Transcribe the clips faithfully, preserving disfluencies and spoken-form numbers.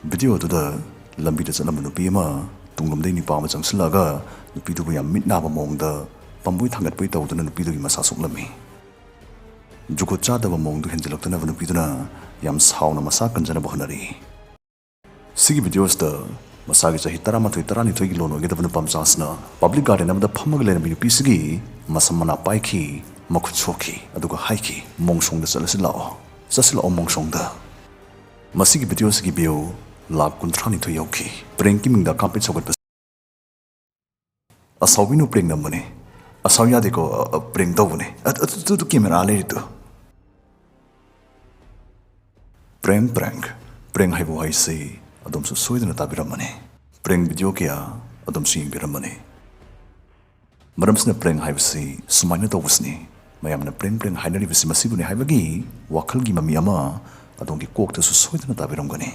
Video ꯑꯗꯨꯗ ꯂꯝꯕꯤꯗ ꯆꯠꯂꯝꯕ ꯅꯨꯄꯤ ꯑꯃ ꯇꯨꯡꯂꯣꯝꯗꯒꯤ ꯅꯨꯄꯥ ꯑꯃ ꯆꯪꯁꯤꯜꯂꯛꯑꯒ ꯅꯨꯄꯤꯗꯨꯕꯨ ꯌꯥꯝ ꯃꯤꯠ ꯅꯥꯕ ꯃꯑꯣꯡꯗ ꯄꯝꯕꯣꯏ ꯊꯥꯡꯒꯠꯄꯣꯏ ꯇꯧꯗꯨꯅ ꯅꯨꯄꯤꯗꯨꯒꯤ ꯃꯁꯥ ꯁꯣꯛꯂꯝꯃꯤ꯫ ꯖꯨꯒꯣꯠ ꯆꯥꯗꯕ ꯃꯑꯣꯡꯗꯨ ꯍꯦꯟꯖꯤꯜꯂꯛꯇꯅꯕ ꯅꯨꯄꯤꯗꯨꯅ ꯌꯥꯝ ꯁꯥꯎꯅ ꯃꯁꯥ ꯀꯟꯖꯅꯕ ꯍꯣꯠꯅꯔꯤ꯫ ꯁꯤꯒꯤ ꯚꯤꯗꯤꯑꯣꯁꯤꯗ ꯃꯁꯥꯒꯤ ꯆꯍꯤ ꯇꯔꯥꯃꯥꯊꯣꯏ, ꯇꯔꯥꯅꯤꯊꯣꯏꯒꯤ ꯂꯣꯟ ꯑꯣꯏꯒꯗꯕ ꯅꯨꯄꯥ ꯃꯆꯥꯁꯤꯅ ꯄꯕ꯭ꯂꯤꯛ ꯒꯥꯔꯗꯦꯟ ꯑꯃꯗ ꯐꯝꯃꯒ ꯂꯩꯔꯝꯕꯤ ꯅꯨꯄꯤꯁꯤꯒꯤ ꯃꯁꯝ ꯃꯅꯥ ꯄꯥꯏꯈꯤ, ꯃꯈꯨꯠ ꯁꯣꯛꯈꯤ, ꯑꯗꯨꯒ ꯍꯥꯏꯈꯤ, "ꯃꯣꯡꯁꯣꯡꯗ ꯆꯠꯂꯁꯤ ꯂꯥꯛꯑꯣ, ꯆꯠꯁꯤꯜꯂꯛꯑꯣ ꯃꯣꯡꯁꯣꯡꯗ"꯫ ꯃꯁꯤꯒꯤ ꯚꯤꯗꯤꯑꯣꯁꯤꯒꯤ ꯚ꯭ꯌꯨ ꯂꯥꯈ ꯀꯨꯟꯊ꯭ꯔꯥꯅꯤꯊꯣꯏ ꯌꯧꯈꯤ꯫ ꯄ꯭ꯔꯦꯡꯀꯤ ꯃꯤꯡꯗ ꯀꯥꯡꯄꯩ ꯁꯧꯒꯠꯄꯁꯤ꯫ ꯑꯁꯥꯎꯕꯤꯅꯨ ꯄ꯭ꯔꯦꯡ ꯅꯝꯕꯅꯦ꯫ ꯑꯁꯥꯎ ꯌꯥꯗꯦꯀꯣ, ꯑ, ꯑ, ꯄ꯭ꯔꯦꯡ ꯇꯧꯕꯅꯦ꯫ ꯑ, ꯑ, ꯑꯗꯨ, ꯑꯗꯨ ꯀꯦꯃꯦꯔꯥ ꯂꯩꯔꯤꯗꯣ꯫ ꯄ꯭ꯔꯦꯡ, ꯄ꯭ꯔꯦꯡ꯫ ꯄ꯭ꯔꯦꯡ ꯍꯥꯏꯕ ꯋꯥꯍꯩꯁꯤ ꯑꯗꯣꯝꯁꯨ ꯁꯣꯏꯗꯅ ꯇꯥꯕꯤꯔꯝꯃꯅꯤ꯫ ꯄ꯭ꯔꯦꯡ ꯚꯤꯗꯤꯑꯣ ꯀꯌꯥ ꯑꯗꯣꯝꯁꯨ ꯌꯦꯡꯕꯤꯔꯝꯃꯅꯤ꯫ ꯃꯔꯝꯁꯤꯅ ꯄ꯭ꯔꯦꯡ ꯍꯥꯏꯕꯁꯤ ꯁꯨꯃꯥꯏꯅ ꯇꯧꯕꯁꯤꯅꯤ꯫ ꯃꯌꯥꯝꯅ ꯄ꯭ꯔꯦꯡ ꯄ꯭ꯔꯦꯡ ꯍꯥꯏꯅꯔꯤꯕꯁꯤ ꯃꯁꯤꯕꯨꯅꯤ ꯍꯥꯏꯕꯒꯤ ꯋꯥꯈꯜꯒꯤ ꯃꯃꯤ ꯑꯃ ꯑꯗꯣꯝꯒꯤ ꯀꯣꯛꯇꯁꯨ ꯁꯣꯏꯗꯅ ꯇꯥꯕꯤꯔꯝꯒꯅꯤ꯫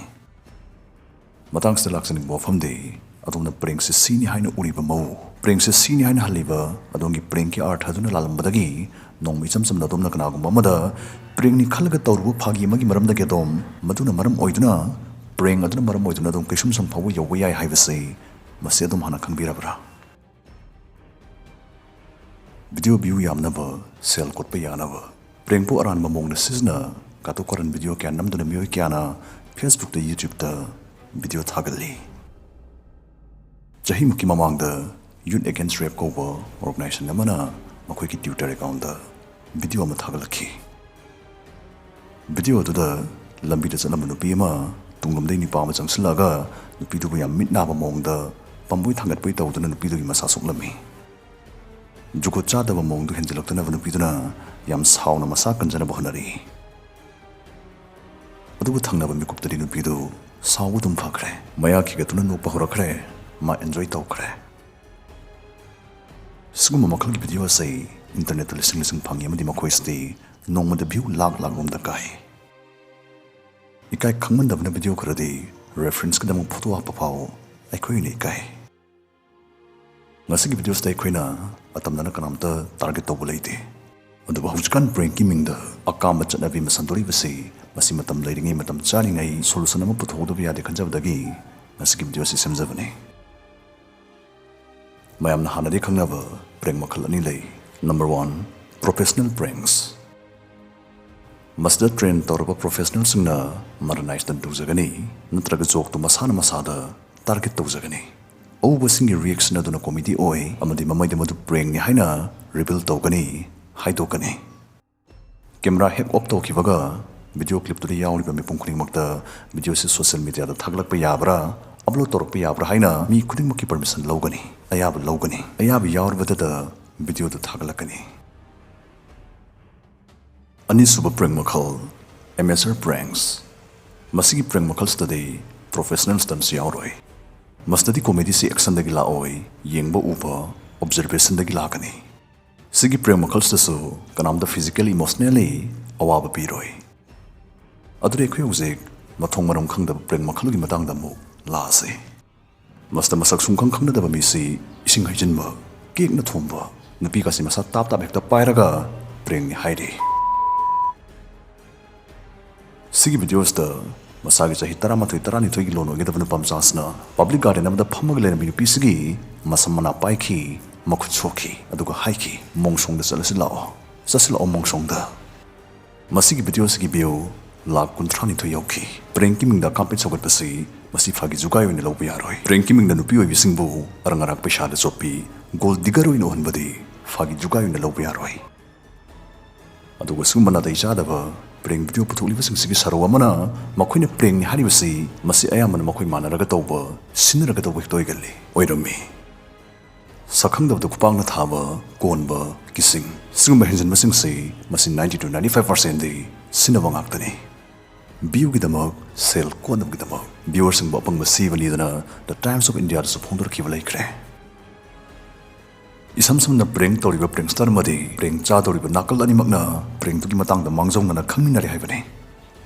ꯃꯇꯥꯡꯁꯤꯗ ꯂꯥꯛꯆꯅꯤꯡꯕ ꯋꯥꯐꯝꯗꯤ, ꯑꯗꯣꯝꯅ ꯄ꯭ꯔꯦꯡꯁꯦ ꯁꯤꯅꯤ ꯍꯥꯏꯅ ꯎꯔꯤꯕ ꯃꯧ, ꯄ꯭ꯔꯦꯡꯁꯦ ꯁꯤꯅꯤ ꯍꯥꯏꯅ ꯍꯜꯂꯤꯕ ꯑꯗꯣꯝꯒꯤ ꯄ꯭ꯔꯦꯡꯒꯤ ꯑꯥꯔꯊ ꯑꯗꯨꯅ ꯂꯥꯜꯂꯝꯕꯗꯒꯤ ꯅꯣꯡꯃ ꯏꯆꯝ ꯆꯝꯅ ꯑꯗꯣꯝꯅ ꯀꯅꯥꯒꯨꯝꯕ ꯑꯃꯗ ꯄ꯭ꯔꯦꯡꯅꯤ ꯈꯜꯂꯒ ꯇꯧꯔꯨꯕ ꯐꯥꯒꯤ ꯑꯃꯒꯤ ꯃꯔꯝꯗꯒꯤ ꯑꯗꯣꯝ, ꯃꯗꯨꯅ ꯃꯔꯝ ꯑꯣꯏꯗꯨꯅ, ꯄ꯭ꯔꯦꯡ ꯑꯗꯨꯅ ꯃꯔꯝ ꯑꯣꯏꯗꯨꯅ ꯑꯗꯣꯝ ꯀꯩꯁꯨꯝꯁꯪ ꯐꯥꯎꯕ ꯌꯧꯕ ꯌꯥꯏ ꯍꯥꯏꯕꯁꯤ ꯃꯁꯤ ꯑꯗꯣꯝ ꯍꯥꯟꯅ ꯈꯪꯕꯤꯔꯕ꯭ꯔꯥ? ꯚꯤꯗꯤꯑꯣ ꯚ꯭ꯌꯨ ꯌꯥꯝꯅꯕ, ꯁꯦꯜ ꯀꯣꯠꯄ ꯌꯥꯅꯕ ꯄ꯭ꯔꯦꯡꯕꯨ ꯑꯔꯥꯟꯕ ꯃꯑꯣꯡꯗ ꯁꯤꯖꯤꯟꯅ ꯀꯥꯇꯨ ꯀꯥꯔꯟ ꯚꯤꯗꯤꯑꯣ ꯀꯌꯥ ꯅꯝꯗꯨꯅ ꯃꯤꯑꯣꯏ ꯀꯌꯥꯅ Facebook ꯇ, YouTube ꯇ ꯚꯤꯗꯤꯑꯣ ꯊꯥꯒꯠꯂꯤ꯫ ꯆꯍꯤꯃꯨꯛꯀꯤ ꯃꯃꯥꯡꯗ Youth Against Rape ꯀꯧꯕ ꯑꯣꯔꯒꯅꯥꯏꯖꯦꯁꯟ ꯑꯃꯅ ꯃꯈꯣꯏꯒꯤ Twitter account ꯇ ꯚꯤꯗꯤꯑꯣ ꯑꯃ ꯊꯥꯒꯠꯂꯛꯈꯤ꯫ ꯚꯤꯗꯤꯑꯣ ꯑꯗꯨꯗ ꯂꯝꯕꯤꯗ ꯆꯠꯂꯝꯕ ꯅꯨꯄꯤ ꯑꯃ ꯇꯨꯡꯂꯣꯝꯗꯒꯤ ꯅꯨꯄꯥ ꯑꯃ ꯆꯪꯁꯤꯜꯂꯛꯑꯒ ꯅꯨꯄꯤꯗꯨꯕꯨ ꯌꯥꯝ ꯃꯤꯠ ꯅꯥꯕ ꯃꯑꯣꯡꯗ ꯄꯝꯕꯣꯏ ꯊꯥꯡꯒꯠꯄꯣꯏ ꯇꯧꯗꯨꯅ ꯅꯨꯄꯤꯗꯨꯒꯤ ꯃꯁꯥ ꯁꯣꯛꯂꯝꯃꯤ꯫ ꯖꯨꯒꯣꯠ ꯆꯥꯗꯕ ꯃꯑꯣꯡꯗꯨ ꯍꯦꯟꯖꯤꯜꯂꯛꯇꯅꯕ ꯅꯨꯄꯤꯗꯨꯅ ꯌꯥꯝ ꯁꯥꯎꯅ ꯃꯁꯥ ꯀꯟꯖꯅꯕ ꯍꯣꯠꯅꯔꯛꯏ꯫ ꯑꯗꯨꯕꯨ ꯊꯪꯅꯕ ꯃꯤꯀꯨꯞꯇꯗꯤ ꯅꯨꯄꯤꯗꯨ ꯁꯥꯎꯕ ꯑꯗꯨꯝ ꯐꯈ꯭ꯔꯦ꯫ ꯃꯌꯥ ꯈꯤꯒꯠꯇꯨꯅ ꯅꯣꯛꯄ ꯍꯧꯔꯛꯈ꯭ꯔꯦ꯫ ꯃꯥ enjoy ꯇꯧꯈ꯭ꯔꯦ꯫ ꯁꯤꯒꯨꯝꯕ ꯃꯈꯜꯒꯤ ꯚꯤꯗꯤꯑꯣ ꯑꯁꯤ ꯏꯟꯇꯔꯅꯦꯠꯇ ꯂꯤꯁꯤꯡ ꯂꯤꯁꯤꯡ ꯐꯪꯉꯤ ꯑꯃꯗꯤ ꯃꯈꯣꯏꯁꯤꯗꯤ ꯅꯣꯡꯃꯗ ꯚ꯭ꯌꯨ ꯂꯥꯛ ꯂꯥꯛ ꯔꯣꯝꯗ ꯀꯥꯏ꯫ ꯏꯀꯥꯏ ꯈꯪꯃꯟꯗꯕꯅ ꯚꯤꯗꯤꯑꯣ ꯈꯔꯗꯤ reference ꯀꯤꯗꯃꯛ ꯐꯣꯇꯣ ꯍꯥꯞꯄ ꯐꯥꯎ ꯑꯩꯈꯣꯏꯅ ꯏꯀꯥꯏ꯫ ꯉꯁꯤꯒꯤ ꯚꯤꯗꯤꯑꯣꯁꯤꯗ ꯑꯩꯈꯣꯏꯅ ꯑꯇꯝꯅꯅ ꯀꯅꯥꯝꯇ target ꯇꯧꯕ ꯂꯩꯇꯦ꯫ ꯑꯗꯨꯕꯨ ꯍꯧꯖꯤꯛꯀꯥꯟ prankꯀꯤ ꯃꯤꯡꯗ ꯑꯀꯥꯝꯕ ꯆꯠꯅꯕꯤ ꯑꯃ ꯁꯟꯗꯣꯔꯛꯏꯕꯁꯤ, ꯃꯁꯤ ꯃꯇꯝ ꯂꯩꯔꯤꯉꯩ ꯃꯇꯝ ꯆꯥꯔꯤꯉꯩ solution ꯑꯃ ꯄꯨꯊꯣꯛꯍꯧꯗꯕ ꯌꯥꯗꯦ ꯈꯟꯖꯕꯗꯒꯤ ꯉꯁꯤꯒꯤ videoꯁꯤ ꯁꯦꯝꯖꯕꯅꯤ꯫ ꯃꯌꯥꯝꯅ ꯍꯥꯟꯅꯗꯤ ꯈꯪꯅꯕ prank ꯃꯈꯜ ꯑꯅꯤ ꯂꯩ꯫ Number one, professional pranks꯫ ꯃꯁꯤꯗ train ꯇꯧꯔꯕ professionalꯁꯤꯡꯅ ꯃꯔꯅꯥꯏꯁꯇ ꯇꯧꯖꯒꯅꯤ, ꯅꯠꯇ꯭ꯔꯒ jokeꯇꯨ ꯃꯁꯥꯅ ꯃꯁꯥꯗ target ꯇꯧꯖꯒꯅꯤ꯫ ꯑꯎꯕꯁꯤꯡꯒꯤ reaction ꯑꯗꯨꯅ comedy ꯑꯣꯏ ꯑꯃꯗꯤ ꯃꯃꯩꯗ ꯃꯗꯨ prankꯅꯤ ꯍꯥꯏꯅ reveal ꯇꯧꯒꯅꯤ, ꯍꯥꯏꯗꯣꯛꯀꯅꯤ꯫ Camera ꯍꯦꯛ off ꯇꯧꯈꯤꯕꯒ video clipꯇꯨꯗ ꯌꯥꯎꯔꯤꯕ ꯃꯤꯄꯨꯝ ꯈꯨꯗꯤꯡꯃꯛꯇ videoꯁꯤ social mediaꯗ ꯊꯥꯒꯠꯂꯛꯄ ꯌꯥꯕ꯭ꯔꯥ, upload ꯇꯧꯔꯛꯄ ꯌꯥꯕ꯭ꯔꯥ ꯍꯥꯏꯅ ꯃꯤ ꯈꯨꯗꯤꯡꯃꯛꯀꯤ permission ꯂꯧꯒꯅꯤ, ꯑꯌꯥꯕ ꯂꯧꯒꯅꯤ꯫ ꯑꯌꯥꯕ ꯌꯥꯎꯔꯕꯗꯗ videoꯗꯨ ꯊꯥꯒꯠꯂꯛꯀꯅꯤ꯫ ꯑꯅꯤꯁꯨꯕ prank ꯃꯈꯜ, amateur pranks꯫ ꯃꯁꯤꯒꯤ prank ꯃꯈꯜꯁꯤꯗꯗꯤ professional stunts ꯌꯥꯎꯔꯣꯏ꯫ ꯃꯁꯤꯗꯗꯤ comedyꯁꯤ actionꯗꯒꯤ ꯂꯥꯛꯑꯣꯏ, ꯌꯦꯡꯕ ꯎꯕ observationꯗꯒꯤ ꯂꯥꯛꯀꯅꯤ꯫ ꯁꯤꯒꯤ prank ꯃꯈꯜꯁꯤꯗꯁꯨ ꯀꯅꯥꯝꯇ physically, emotionally ꯑꯋꯥꯕ ꯄꯤꯔꯣꯏ꯫ ꯑꯗꯨꯗꯤ ꯑꯩꯈꯣꯏ ꯍꯧꯖꯤꯛ ꯃꯊꯣꯡ ꯃꯔꯝ ꯈꯪꯗꯕ prank ꯃꯈꯜꯒꯤ ꯃꯇꯥꯡꯗ ꯑꯃꯨꯛ ꯂꯥꯛꯑꯁꯤ꯫ ꯃꯁꯤꯗ ꯃꯁꯛ ꯁꯨꯡꯈꯪ ꯈꯪꯅꯗꯕ ꯃꯤꯁꯤ ꯏꯁꯤꯡ ꯍꯩꯖꯤꯟꯕ, cake ꯊꯣꯝꯕ, ꯅꯨꯄꯤꯒꯁꯤ ꯃꯁꯥ ꯇꯥꯞ ꯇꯥꯞ ꯍꯦꯛꯇ ꯄꯥꯏꯔꯒ prankꯅꯤ ꯍꯥꯏꯔꯤ꯫ ꯁꯤꯒꯤ videoꯁꯤꯗ ꯃꯁꯥꯒꯤ ꯆꯍꯤ ꯇꯔꯥꯃꯥꯊꯣꯏ, ꯇꯔꯥꯅꯤꯊꯣꯏꯒꯤ ꯂꯣꯟ ꯑꯣꯏꯒꯗꯕ ꯅꯨꯄꯥ ꯃꯆꯥꯁꯤꯅ public garden ꯑꯃꯗ ꯐꯝꯃꯒ ꯂꯩꯔꯝꯕꯤ ꯅꯨꯄꯤꯁꯤꯒꯤ ꯃꯁꯝ ꯃꯅꯥ ꯄꯥꯏꯈꯤ, ꯃꯈꯨꯠ ꯁꯣꯛꯈꯤ, ꯑꯗꯨꯒ ꯍꯥꯏꯈꯤ, "ꯃꯣꯡꯁꯣꯡꯗ ꯆꯠꯂꯁꯤ ꯂꯥꯛꯑꯣ, ꯆꯠꯁꯤ ꯂꯥꯛꯑꯣ ꯃꯣꯡꯁꯣꯡꯗ"꯫ ꯃꯁꯤꯒꯤ videoꯁꯤꯒꯤ view ꯂꯥꯈ ꯀꯨꯟꯊ꯭ꯔꯥꯅꯤꯊꯣꯏ ꯌꯧꯈꯤ꯫ Prankꯀꯤ ꯃꯤꯡꯗ ꯑꯀꯥꯝꯄꯩ ꯁꯧꯒꯠꯄꯁꯤ ꯃꯁꯤ ꯐꯥꯒꯤ ꯖꯨꯒꯥꯏ ꯑꯣꯏꯅ ꯂꯧꯕ ꯌꯥꯔꯣꯏ꯫ Prankꯀꯤ ꯃꯤꯡꯗ ꯅꯨꯄꯤ ꯑꯣꯏꯕꯤꯁꯤꯡꯕꯨ ꯑꯔꯪ ꯑꯔꯥꯛ ꯄꯩꯁꯥꯗ ꯆꯣꯞꯄꯤ, gold digger ꯑꯣꯏꯅ ꯎꯍꯟꯕꯗꯤ ꯐꯥꯒꯤ ꯖꯨꯒꯥꯏ ꯑꯣꯏꯅ ꯂꯧꯕ ꯌꯥꯔꯣꯏ꯫ ꯑꯗꯨꯒ ꯁꯤꯒꯨꯝꯕ ꯅꯥꯇꯩ ꯆꯥꯗꯕ prank video ꯄꯨꯊꯣꯛꯂꯤꯕꯁꯤꯡꯁꯤꯒꯤ ꯁꯔꯨꯛ ꯑꯃꯅ ꯃꯈꯣꯏꯅ prankꯅꯤ ꯍꯥꯏꯔꯤꯕꯁꯤ ꯃꯁꯤ ꯑꯌꯥꯝꯕꯅ ꯃꯈꯣꯏ ꯃꯥꯟꯅꯔꯒ ꯇꯧꯕ, ꯁꯤꯟꯅꯔꯒ ꯇꯧꯕ ꯍꯦꯛꯇ ꯑꯣꯏꯒꯜꯂꯤ, ꯑꯣꯏꯔꯝꯃꯤ꯫ ꯁꯛꯈꯪꯗꯕꯗ ꯈꯨꯄꯥꯛꯅ ꯊꯥꯕ, ꯀꯣꯟꯕ, kissing, ꯁꯤꯒꯨꯝꯕ ꯍꯦꯟꯖꯟꯕꯁꯤꯡꯁꯤ ꯃꯁꯤ ninety to ninety five percentꯗꯤ ꯁꯤꯟꯅꯕ ꯉꯥꯛꯇꯅꯤ꯫ Viewꯒꯤꯗꯃꯛ ꯁꯦꯜ ꯀꯣꯟꯅꯕꯒꯤꯗꯃꯛ viewerꯁꯤꯡꯕꯨ ꯑꯄꯪꯕ ꯁꯤꯕꯅꯤꯗꯅ The Times of Indiaꯗꯁꯨ ꯐꯣꯡꯗꯣꯔꯛꯈꯤꯕ ꯂꯩꯈ꯭ꯔꯦ꯫ ꯏꯁꯝ ꯁꯝꯅ prank ꯇꯧꯔꯤꯕ prankster ꯑꯃꯗꯤ prank ꯆꯥꯗꯧꯔꯤꯕ ꯅꯥꯀꯜ ꯑꯅꯤꯃꯛꯅ prankꯇꯨꯒꯤ ꯃꯇꯥꯡꯗ ꯃꯥꯡꯖꯧꯅꯅ ꯈꯪꯃꯤꯟꯅꯔꯦ ꯍꯥꯏꯕꯅꯤ꯫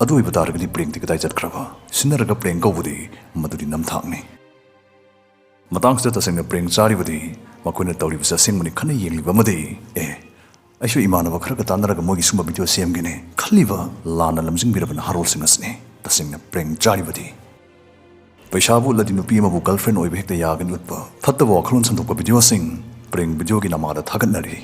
ꯑꯗꯨ ꯑꯣꯏꯕ ꯇꯥꯔꯒꯗꯤ prankꯇꯤ ꯀꯗꯥꯏ ꯆꯠꯈ꯭ꯔꯕ? ꯁꯤꯟꯅꯔꯒ prank ꯀꯧꯕꯗꯤ ꯃꯗꯨꯗꯤ ꯅꯝꯊꯥꯛꯅꯤ꯫ ꯃꯇꯥꯡꯁꯤꯗ ꯇꯁꯦꯡꯅ prank ꯆꯥꯔꯤꯕꯗꯤ ꯃꯈꯣꯏꯅ ꯇꯧꯔꯤꯕꯁꯤ ꯑꯁꯦꯡꯕꯅꯤ ꯈꯟꯅ ꯌꯦꯡꯂꯤꯕ ꯑꯃꯗꯤ, ꯑꯦ, ꯑꯩꯁꯨ ꯏꯃꯥꯟꯅꯕ ꯈꯔꯒ ꯇꯥꯟꯅꯔꯒ ꯃꯣꯏꯒꯤ ꯁꯨꯝꯕ ꯚꯤꯗꯤꯑꯣ ꯁꯦꯝꯒꯦꯅꯦ ꯈꯜꯂꯤꯕ ꯂꯥꯟꯅ ꯂꯝꯖꯤꯡꯕꯤꯔꯕ ꯅꯍꯥꯔꯣꯜꯁꯤꯡ ꯑꯁꯤꯅꯤ꯫ ꯇꯁꯦꯡꯅ ꯄ꯭ꯔꯦꯡ ꯆꯥꯔꯤꯕꯗꯤ꯫ ꯄꯩꯁꯥꯕꯨ ꯎꯠꯂꯗꯤ ꯅꯨꯄꯤ ꯑꯃꯕꯨ ꯒꯔꯜꯐ꯭ꯔꯦꯟ ꯑꯣꯏꯕ ꯍꯦꯛꯇ ꯌꯥꯒꯅꯤ ꯎꯠꯄ ꯐꯠꯇꯕ ꯋꯥꯈꯜꯂꯣꯟ ꯁꯟꯗꯣꯛꯄ ꯚꯤꯗꯤꯑꯣꯁꯤꯡ ꯄ꯭ꯔꯦꯡ ꯚꯤꯗꯤꯑꯣꯒꯤ ꯅꯃꯥꯗ ꯊꯥꯒꯠꯅꯔꯤ꯫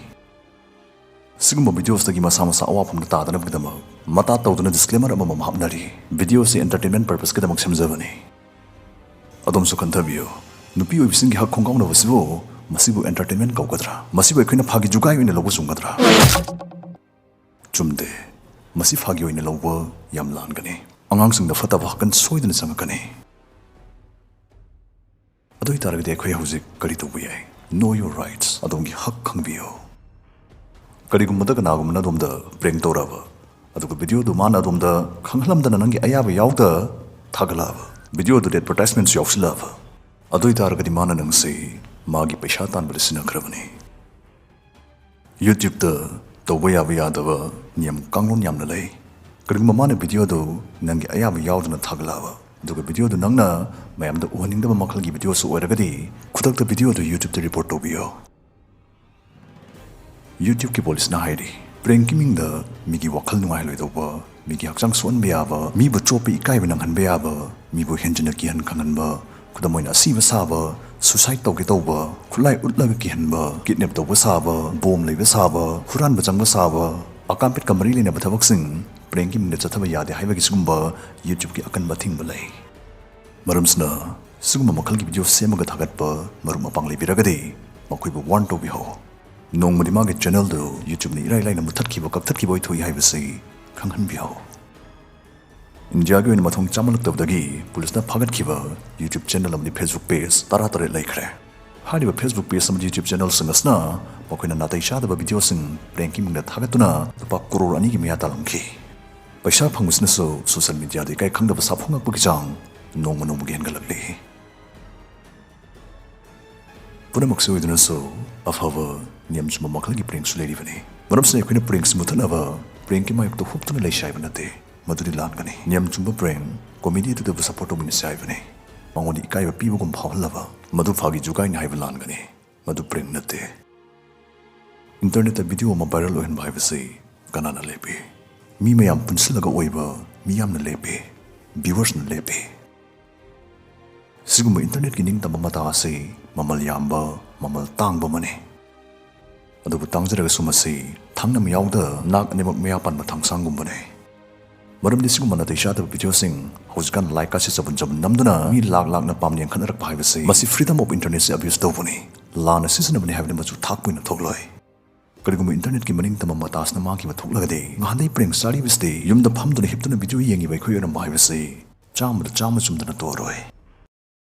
ꯁꯤꯒꯨꯝꯕ ꯚꯤꯗꯤꯑꯣꯁꯤꯗꯒꯤ ꯃꯁꯥ ꯃꯁꯥ ꯑꯋꯥꯐꯝꯗ ꯇꯥꯗꯅꯕꯒꯤꯗꯃꯛ ꯃꯇꯥ ꯇꯧꯗꯨꯅ ꯗꯤꯁꯀ꯭ꯂꯦꯃꯔ ꯑꯃꯃꯝ ꯍꯥꯞꯅꯔꯤ꯫ ꯚꯤꯗꯤꯑꯣꯁꯤ ꯑꯦꯟꯇꯔꯇꯦꯟꯃꯦꯟ ꯄꯔꯄꯁꯀꯤꯗꯃꯛ ꯁꯦꯝꯖꯕꯅꯤ꯫ ꯑꯗꯣꯝꯁꯨ ꯈꯟꯊꯕꯤꯌꯨ, ꯅꯨꯄꯤ ꯑꯣꯏꯕꯤꯁꯤꯡꯒꯤ ꯍꯛ ꯈꯣꯡꯒꯥꯎꯅꯕꯁꯤꯕꯨ ꯃꯁꯤꯕꯨ ꯑꯦꯟꯇꯔꯇꯦꯟꯃꯦꯟ ꯀꯧꯒꯗ꯭ꯔꯥ? ꯃꯁꯤꯕꯨ ꯑꯩꯈꯣꯏꯅ ꯐꯥꯒꯤ ꯖꯨꯒꯥꯏ ꯑꯣꯏꯅ ꯂꯧꯕ ꯆꯨꯝꯒꯗ꯭ꯔꯥ? ꯆꯨꯝꯗꯦ꯫ ꯃꯁꯤ ꯐꯥꯒꯤ ꯑꯣꯏꯅ ꯂꯧꯕ ꯌꯥꯝ ꯂꯥꯟꯒꯅꯤ꯫ ꯑꯉꯥꯡꯁꯤꯡꯗ ꯐꯠꯇꯕ ꯍꯛꯀꯟ ꯁꯣꯏꯗꯅ ꯆꯪꯉꯛꯀꯅꯤ꯫ ꯑꯗꯨ ꯑꯣꯏꯇꯥꯔꯒꯗꯤ ꯑꯩꯈꯣꯏ ꯍꯧꯖꯤꯛ ꯀꯔꯤ ꯇꯧꯕ ꯌꯥꯏ? Know your rights, ꯑꯗꯣꯝꯒꯤ ꯍꯛ ꯈꯪꯕꯤꯌꯨ꯫ ꯀꯔꯤꯒꯨꯝꯕꯗ ꯀꯅꯥꯒꯨꯝꯕꯅ ꯑꯗꯣꯝꯗ ꯄ꯭ꯔꯦꯡ ꯇꯧꯔꯕ, ꯑꯗꯨꯒ ꯚꯤꯗꯤꯑꯣꯗꯨ ꯃꯥꯅ ꯑꯗꯣꯝꯗ ꯈꯪꯍꯜꯂꯝꯗꯅ ꯅꯪꯒꯤ ꯑꯌꯥꯕ ꯌꯥꯎꯗ ꯊꯥꯒꯠꯂꯛꯑꯕ, ꯚꯤꯗꯤꯑꯣꯗꯨꯗ ꯑꯦꯗꯚꯔꯇꯥꯏꯁꯃꯦꯟꯁꯨ ꯌꯥꯎꯁꯤꯜꯂꯛꯑꯕ, ꯑꯗꯨ ꯑꯣꯏꯇꯥꯔꯒꯗꯤ ꯃꯥꯅ ꯅꯪꯁꯤ ꯃꯥꯒꯤ ꯄꯩꯁꯥ ꯇꯥꯟꯕꯗ ꯁꯤꯖꯤꯟꯅꯈ꯭ꯔꯕꯅꯤ꯫ YouTube-ꯇ ꯇꯧꯕ ꯌꯥꯕ ꯌꯥꯗꯕ ꯅꯤꯌꯝ ꯀꯥꯡꯂꯣꯟ ꯌꯥꯝꯅ ꯂꯩ꯫ ꯀꯔꯤꯒꯨꯝꯕ ꯃꯥꯅ ꯚꯤꯗꯤꯑꯣꯗꯨ ꯅꯪꯒꯤ ꯑꯌꯥꯕ ꯌꯥꯎꯗꯅ ꯊꯥꯒꯠꯂꯛꯑꯕ, ꯑꯗꯨꯒ ꯚꯤꯗꯤꯑꯣꯗꯨ ꯅꯪꯅ ꯃꯌꯥꯝꯗ ꯎꯍꯟꯅꯤꯡꯗꯕ ꯃꯈꯜꯒꯤ ꯚꯤꯗꯤꯑꯣꯁꯨ ꯑꯣꯏꯔꯒꯗꯤ, ꯈꯨꯗꯛꯇ ꯚꯤꯗꯤꯑꯣꯗꯨ YouTube-ꯇ ꯔꯤꯄꯣꯔꯠ ꯇꯧꯕꯤꯌꯨ꯫ YouTube-ꯀꯤ ꯄꯣꯂꯤꯁꯅ ꯍꯥꯏꯔꯤ, ꯄ꯭ꯔꯦꯡꯀꯤ ꯃꯤꯡꯗ ꯃꯤꯒꯤ ꯋꯥꯈꯜ ꯅꯨꯡꯉꯥꯏꯍꯜꯂꯣꯏꯗꯧꯕ, ꯃꯤꯒꯤ ꯍꯛꯆꯥꯡ ꯁꯣꯛꯍꯟꯕ ꯌꯥꯕ, ꯃꯤꯕꯨ ꯆꯣꯞꯄ ꯏꯀꯥꯏꯕ ꯅꯪꯍꯟꯕ ꯌꯥꯕ, ꯃꯤꯕꯨ ꯍꯦꯟꯖꯤꯟꯅ ꯀꯤꯍꯟ ꯈꯪꯍꯟꯕ, ꯈꯨꯗꯝ ꯑꯣꯏꯅ ꯑꯁꯤꯕ ꯁꯥꯕ, ꯁꯨꯁꯥꯏꯗ ꯇꯧꯒꯦ ꯇꯧꯕ, ꯈꯨꯠꯂꯥꯏ ꯎꯠꯂꯒ ꯀꯤꯍꯟꯕ, ꯀꯤꯗꯅꯦꯞ ꯇꯧꯕ ꯁꯥꯕ, ꯕꯣꯝ ꯂꯩꯕ ꯁꯥꯕ, ꯍꯨꯔꯥꯟꯕ ꯆꯪꯕ ꯁꯥꯕ, ꯑꯀꯥꯝꯄꯦꯠꯀ ꯃꯔꯤ ꯂꯩꯅꯕ ꯊꯕꯛꯁꯤꯡ ꯄ꯭ꯔꯦꯡꯀꯤ ꯃꯤꯡꯗ ꯆꯠꯊꯕ ꯌꯥꯗꯦ ꯍꯥꯏꯕꯒꯤ ꯁꯤꯒꯨꯝꯕ YouTube-ꯀꯤ ꯑꯀꯟꯕ ꯑꯊꯤꯡꯕ ꯂꯩ꯫ ꯃꯔꯝꯁꯤꯅ ꯁꯤꯒꯨꯝꯕ ꯃꯈꯜꯒꯤ ꯚꯤꯗꯤꯑꯣ ꯁꯦꯝꯃꯒ ꯊꯥꯒꯠꯄ ꯃꯔꯨꯞ ꯃꯄꯥꯡ ꯂꯩꯕꯤꯔꯒꯗꯤ ꯃꯈꯣꯏꯕꯨ ꯋꯥꯔꯟ ꯇꯧꯕꯤꯍꯧ꯫ ꯅꯣꯡꯃꯗꯤ ꯃꯥꯒꯤ ꯆꯦꯅꯦꯜꯗꯨ YouTube-ꯅ ꯏꯔꯥꯏ ꯂꯥꯏꯅ ꯃꯨꯠꯊꯠꯈꯤꯕ, ꯀꯛꯊꯠꯈꯤꯕ ꯑꯣꯏꯊꯣꯛꯏ ꯍꯥꯏꯕꯁꯤ ꯈꯪꯍꯟꯕꯤꯍꯧ꯫ ꯏꯟꯗꯤꯌꯥꯒꯤ ꯑꯣꯏꯅ ꯃꯊꯣꯡ ꯆꯥꯃꯜꯂꯛꯇꯕꯗꯒꯤ ꯄꯨꯂꯤꯁꯅ ꯐꯥꯒꯠꯈꯤꯕ YouTube ꯆꯦꯅꯦꯜ ꯑꯃꯗꯤ Facebook ꯄꯦꯖ ꯇꯔꯥꯇꯔꯦꯠ ꯂꯩꯈ꯭ꯔꯦ꯫ ꯍꯥꯏꯔꯤꯕ Facebook ꯄꯦꯖ ꯑꯃꯗꯤ YouTube ꯆꯦꯅꯦꯜꯁꯤꯡ ꯑꯁꯤꯅ ꯃꯈꯣꯏꯅ ꯅꯥꯇꯩ ꯆꯥꯗꯕ ꯚꯤꯗꯤꯑꯣꯁꯤꯡ ꯄ꯭ꯔꯦꯡꯀꯤ ꯃꯤꯡꯗ ꯊꯥꯒꯠꯇꯨꯅ ꯂꯨꯄꯥ ꯀ꯭ꯔꯣꯔ ꯑꯅꯤꯒꯤ ꯃꯌꯥ ꯇꯥꯜꯂꯝꯈꯤ꯫ ꯄꯩꯁꯥ ꯐꯪꯕꯁꯤꯅꯁꯨ ꯁꯣꯁꯤꯌꯦꯜ ꯃꯤꯗꯤꯌꯥꯗ ꯏꯀꯥꯏ ꯈꯪꯗꯕ ꯁꯥꯐꯣꯡꯉꯛꯄꯒꯤ ꯆꯥꯡ ꯅꯣꯡꯃ ꯅꯣꯡꯃꯒꯤ ꯍꯦꯟꯒꯠꯂꯛꯂꯤ꯫ ꯄꯨꯝꯅꯃꯛꯁꯤ ꯑꯣꯏꯗꯨꯅꯁꯨ ꯑꯐꯕ ꯅꯤꯌꯝ ꯆꯨꯝꯕ ꯃꯈꯜꯒꯤ ꯄ꯭ꯔꯦꯡꯁꯨ ꯂꯩꯔꯤꯕꯅꯤ꯫ ꯃꯔꯝꯁꯤꯅ ꯑꯩꯈꯣꯏꯅ ꯄ꯭ꯔꯦꯡꯁꯤ ꯃꯨꯊꯠꯅꯕ ꯄ꯭ꯔꯦꯡꯀꯤ ꯃꯥꯌꯣꯛꯇ ꯍꯨꯞꯇꯨꯅ ꯂꯩꯁꯤ ꯍꯥꯏꯕ ꯅꯠꯇꯦ꯫ ꯃꯗꯨꯗꯤ ꯂꯥꯟꯒꯅꯤ꯫ ꯅꯤꯌꯝ ꯆꯨꯝꯕ ꯄ꯭ꯔꯦꯡ ꯀꯣꯃꯦꯗꯤ ꯑꯗꯨꯗꯕꯨ ꯁꯄꯣꯔꯠ ꯇꯧꯃꯤꯟꯅꯁꯤ ꯍꯥꯏꯕꯅꯤ꯫ ꯃꯉꯣꯟꯗ ꯏꯀꯥꯏꯕ ꯄꯤꯕꯒꯨꯝ ꯐꯥꯎꯍꯜꯂꯕ ꯃꯗꯨ ꯐꯥꯒꯤ ꯖꯨꯒꯥꯏꯅꯤ ꯍꯥꯏꯕ ꯂꯥꯟꯒꯅꯤ꯫ ꯃꯗꯨ ꯄ꯭ꯔꯦꯡ ꯅꯠꯇꯦ꯫ ꯏꯟꯇꯔꯅꯦꯠꯇ ꯚꯤꯗꯤꯑꯣ ꯑꯃ ꯚꯥꯏꯔꯦꯜ ꯑꯣꯏꯍꯟꯕ ꯍꯥꯏꯕꯁꯤ ꯀꯅꯥꯅ ꯂꯦꯞꯄꯤ? ꯃꯤ ꯃꯌꯥꯝ ꯄꯨꯟꯁꯤꯜꯂꯒ ꯑꯣꯏꯕ ꯃꯤꯌꯥꯝꯅ ꯂꯦꯞꯄꯤ, ꯚ꯭ꯌꯨꯋꯔꯁꯅ ꯂꯦꯞꯄꯤ꯫ ꯁꯤꯒꯨꯝꯕ ꯏꯟꯇꯔꯅꯦꯠꯀꯤ ꯅꯤꯡꯇꯝꯕ ꯃꯇꯥ ꯑꯁꯤ ꯃꯃꯜ ꯌꯥꯝꯕ, ꯃꯃꯜ ꯇꯥꯡꯕ ꯑꯃꯅꯤ꯫ ꯑꯗꯨꯕꯨ ꯇꯥꯡꯖꯔꯒꯁꯨ ꯃꯁꯤ ꯊꯥꯡꯅ ꯃꯌꯥꯎꯗ ꯅꯥꯛ ꯑꯅꯤꯃꯛ ꯃꯌꯥ ꯄꯥꯟꯕ ꯊꯥꯡꯁꯥꯡꯒꯨꯝꯕꯅꯤ꯫ ꯃꯔꯝꯗꯤ ꯁꯤꯒꯨꯝꯕ ꯅꯥꯇꯩ ꯆꯥꯗꯕ ꯚꯤꯗꯤꯑꯣꯁꯤꯡ ꯍꯧꯖꯤꯛꯀꯥꯟ ꯂꯥꯏꯛꯀꯥꯁꯦ ꯆꯕꯨꯟ ꯆꯕꯨꯟ ꯅꯝꯗꯨꯅ ꯃꯤ ꯂꯥꯛ ꯂꯥꯛꯅ ꯄꯥꯝꯅ ꯌꯦꯡꯈꯠꯅꯔꯛꯄ ꯍꯥꯏꯕꯁꯤ ꯃꯁꯤ freedom of internetꯁꯦ abuse ꯇꯧꯕꯅꯤ, ꯂꯥꯟꯅ ꯁꯤꯖꯤꯟꯅꯕꯅꯤ ꯍꯥꯏꯕꯗꯤ ꯃꯆꯨ ꯊꯥꯛꯄ ꯑꯣꯏꯅ ꯊꯣꯛꯂꯣꯏ꯫ ꯀꯔꯤꯒꯨꯝꯕ ꯏꯟꯇꯔꯅꯦꯠꯀꯤ ꯃꯅꯤꯡ ꯇꯝꯕ ꯃꯇꯥꯁꯤꯅ ꯃꯥꯡꯈꯤꯕ ꯊꯣꯛꯂꯒꯗꯤ ꯉꯍꯥꯟꯗꯩ ꯄꯔꯦꯡ ꯆꯥꯔꯤꯕꯁꯤꯗꯤ ꯌꯨꯝꯗ ꯐꯝꯗꯨꯅ ꯍꯤꯞꯇꯨꯅ ꯚꯤꯗꯤꯑꯣ ꯌꯦꯡꯉꯤꯕ ꯑꯩꯈꯣꯏ ꯑꯣꯏꯔꯝꯕ ꯍꯥꯏꯕꯁꯤ ꯆꯥꯝꯃꯗ ꯆꯥꯝꯃ ꯆꯨꯝꯗꯅ ꯇꯣꯛꯑꯔꯣꯏ꯫